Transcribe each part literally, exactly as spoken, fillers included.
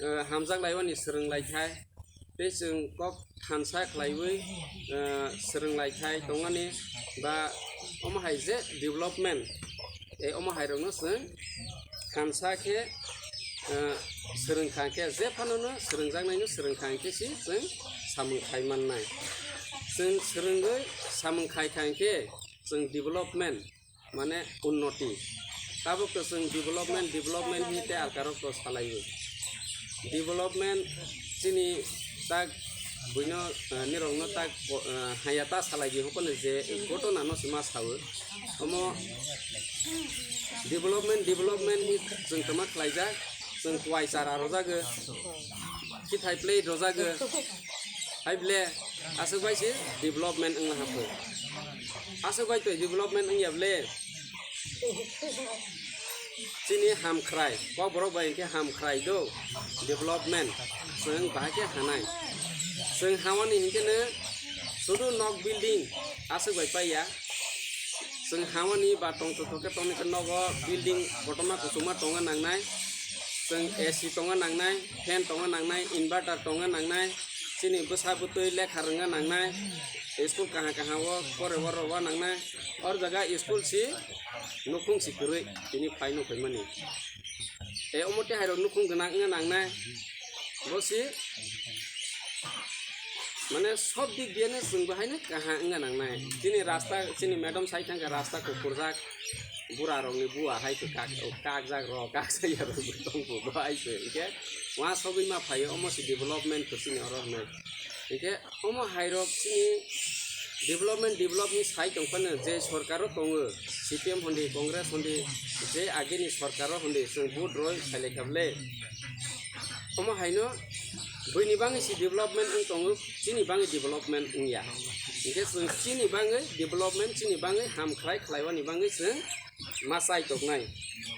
eh, hamjak laiwani swrwng laikhai, tei chwng kok thansa khlaiwi, eh, swrwng laikhai tongmani ba omo hai je development, eh, omo hai rokno chwng thansa khe, eh, swrwng kha khe, je phanono swrwngjaknaino swrwng kha khe si chwng samung khai mannai. Chwng swrwngwi samung khai kha khe chwng development, mane unnoti. Tabuk to chwng development, development hinwi tei alkarok to salaio. Development chini tak buino, eh, nirokno tak, eh, haya ta salaidi hokone je ghotona no se ma sao. Omo development, development hinwi chwng tama khlaijak, chwng kuai chara rwjago, khithai plate rwjago. Hai ble, aswk bai se development wngna hapho. Aswk bai twi development wngya ble. Chini hamkhrai, kokborok bai hinkhe hamkhrai do development. Chwng bahai khe hanai. Chwng hawani hinkhe no sudu nok building aswk bai paiya. Chwng hawani ba tongthok thok khe tongni khe nogo building kotorma kuchukma tongna nangnai. Chwng A C tongna nangnai, fan tongna nangnai, inverter tongna nangnai. Chini bwsa bwtwi lekha rwngna nangnai. School kaha kaha o pore o rwna nangnai. Or jaga school si nukhung si kwrwi tini phai nukhungmani. E omo tei hairok nukhung gwnang wngna nangnai. Bo si mane sob dik diye no chwng bo haino kaha wngna nangnai. Chini rasta, chini madam sai thangkha rasta kuphurjak, bura rokni bua hai khe kak-, kakjak rok, kaksa ya rok bo tongbo bo hai se. Hinkhe uansugwi ma phaio, omo se development khe chini oro hinwi. Hinkhe omo hairok chini development, development sai tongphano je sorkaro tongo, C P M hondi, Congress hondi, je agini sorkaro hondi chwng vote roi khailai kha ble. Omo haino buini bangwi si development wng tongo, chini bangwi development wngya. Hinkhe chwng chini bangwi development, chini bangwi hamkhrai khlaiwani bangwi chwng ma chai toknai,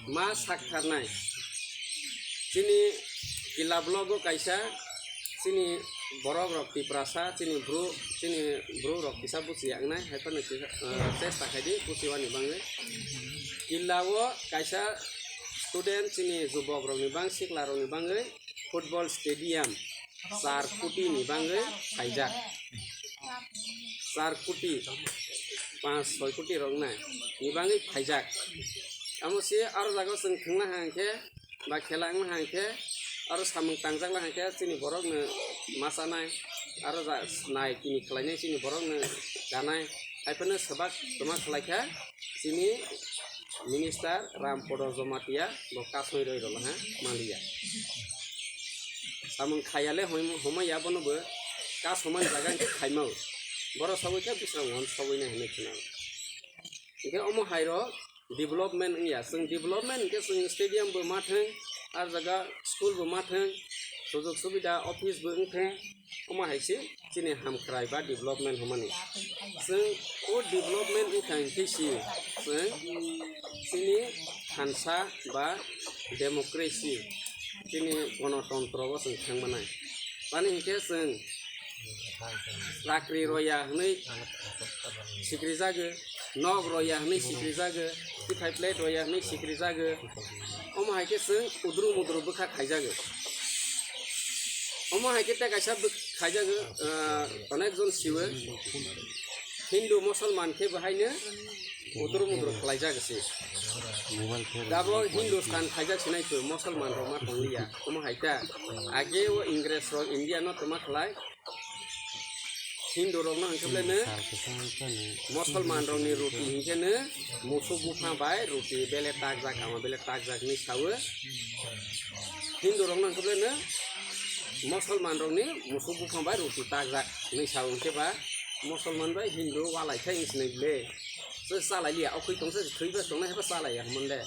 ma saktharnai. Chini Killa block o kaisa chini borok rok Tiprasa, chini bru, chini bru rok kisa buchi yaknai, hai phano kisa, eh, chesta khaidi buchiwani bangwi. Killa o kaisa student chini jubok rokni bang, sikla rokni bangwi football stadium char koti ni bangwi khaijak. Char koti, panch soi koti rok na ni bangwi khaijak. Amo se aro jaga o chwng thwngna hang khe ba khela wngna hang khe aro samung tangjak na hang khe chini borok no ma chanai aro ja nai tini khlainai chini borok no kanai hai phano swbak toma khlai kha chini Minister Rampodo Jomatia bo kasoi roi rwla ha maliya. Samung khayale hom-, homaya bono bo kasomani jaga hinkhe khaimao. Boro sogwi khe bisrang hon sogwi nai hinwi khwnao. Hinkhe omo hairo development wngya. Chwng development hinkhe chwng stadium bo ma thwng, ar jaga school bo ma thwng, sujog subida office bo wng thwng. Omo hai se chini hamkhrai ba development hwnmani. Chwng o development wngkha hinkhe se chwng chini thansa ba democracy, chini gonotontro o chwng thangmanai. Bani hinkhe chwng chakri roya hwnwi sikrijago, nok roya hwnwi sikrijago, tithai plate roya hwnwi sikrijago. Omo hai khe chwng udru mudru bwkha khaijago. Omo hai khe tei kaisa bwk-, khaijago, ah, onek jon siwo. Hindu Musulman khe bo haino udru mudru khlaijak se. Dabo Hindustan khaijak sinai khe Musulman rok ma tongliya. Omo hai ta age o Ingres rok India no toma khlai. Hindu rokno hwnkhe belai no Musulman rokni ruti hwnkhe no musuk buphang bai ruti bele takjak, ama bele takjak hinwi sawo. Hindu rokno hwnkhe belai no Musulman rokni musuk buphang bai ruti takjak hinwi sawo, hwnkhe ba Musulman bai Hindu walai khe wng sinai le. Se chalai liya, okhoi tongsa se thwi bai tongnai haiba chalai ya hwnmon le.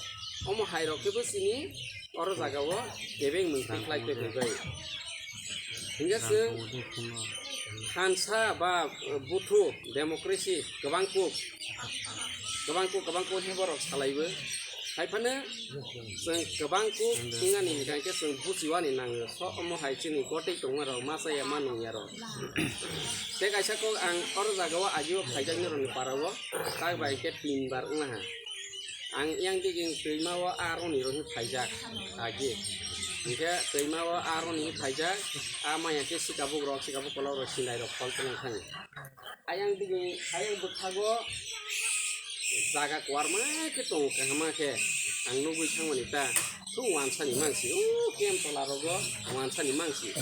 Omo hai rok khe bo chini oro jaga o kebeng mung tikhlai tei bai. Hingke chwng thansa ba buthu democracy kwbang kuk, kwbang kuk, kwbang kuk hebo rok salaibo. Haiphano chwng kwbang kuk wngnani hingka hingke chwng buchiwani nango. So omo hai chini gotwi tongma rok ma chaya ma nungya rok. Tei kaisa kok ang oro jaga o agio phaijaknai rokni para o tak bai hingke tin bar wngna ha. Ang yang dik ing twima o aroni rokni phaijak agi. Hingke twima o aroni phaijak, a maya khe sikabuk rok, sikabuk kolok rok sinai rok phol tongthani. Ayang bini, ayang bwthago jaga kuarma khe tongo, kahama khe ang nugwi thangmani ta. Thung wansani mangsi, o kem tola rogo wansani mangsi.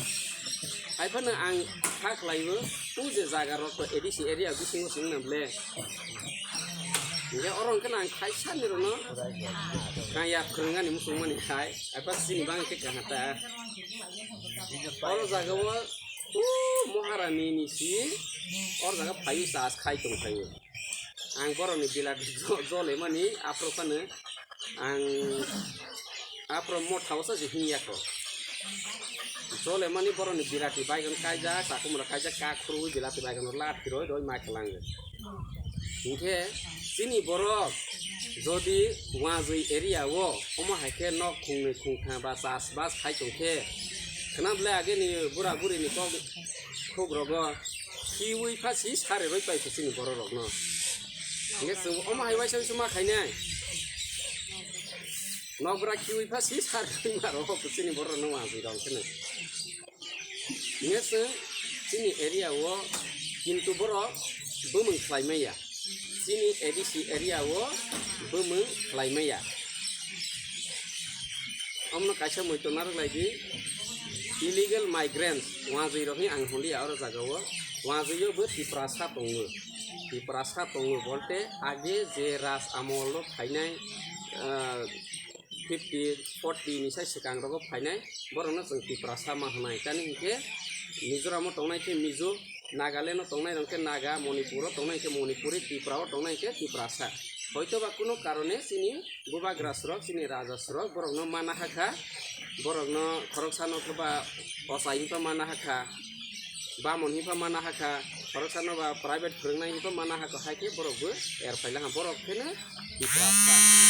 Hai phano ang kha khlaibo, o je jaga rok to A D C area bisingo sing na ble. Hingke oro hingke ang khai sani rono kaya phwrwngani muchungmani hai, hai pha sini bang khe kaham ta. Oro jaga o, o Maharani ni si, oro jaga phaio chas khai tong phaio. Ang borokni bilat jo-, jolemani aphuru phano ang aphuru motha o sa se himya kho. Jolemani borokni birati baigon kaijak, takhumra kaijak, kak khurui birati baigon lat khiroi roi ma khelango. Hingkhe chini borok jodi Wajwi area o omo hai khe nok khungnwi khungtham ba chas bas khai tong khe, khna bwlai ageni bura burini kok khuk rogo khiui pha si sari roi pai kho chini borok rokno. Hingke chwng omo hai waisa waisa ma khainai. Nok bwra khiui pha si sari roi ma rok chini borok no ma bwi rok kheno. Hingke chwng chini area o kintu borok bumung khlai maya. Chini A D C area o bumung khlai maya. Omono kaisa muitu narwk lai di, illegal migrants, Wajwi rok hwnwi ang hwnliya oro jaga o. Wajwi o bo Tiprasa tongo. Tiprasa tongo bolte age je raj amol o phainai, ah, fifty, forty ni sai swkang rogo phainai, borokno chwng Tiprasa ma hwnai. Tani hinkhe Mizoram o tongnai khe Mizo, Nagaland o tongnai rok khe Naga, Manipur o tongnai khe Manipuri, Tripura o tongnai khe Tiprasa. Hoitoba kunu karone chini bubagra srok, chini raja srok borokno mana hakha, borokno khoroksano khe ba ochai hinpha mana hakha, bamon hinpha mana hakha, khoroksano ba private phwrwngnai hinpha mana hakha, hai khe borokbo er phailangha, borok kheno Tiprasa.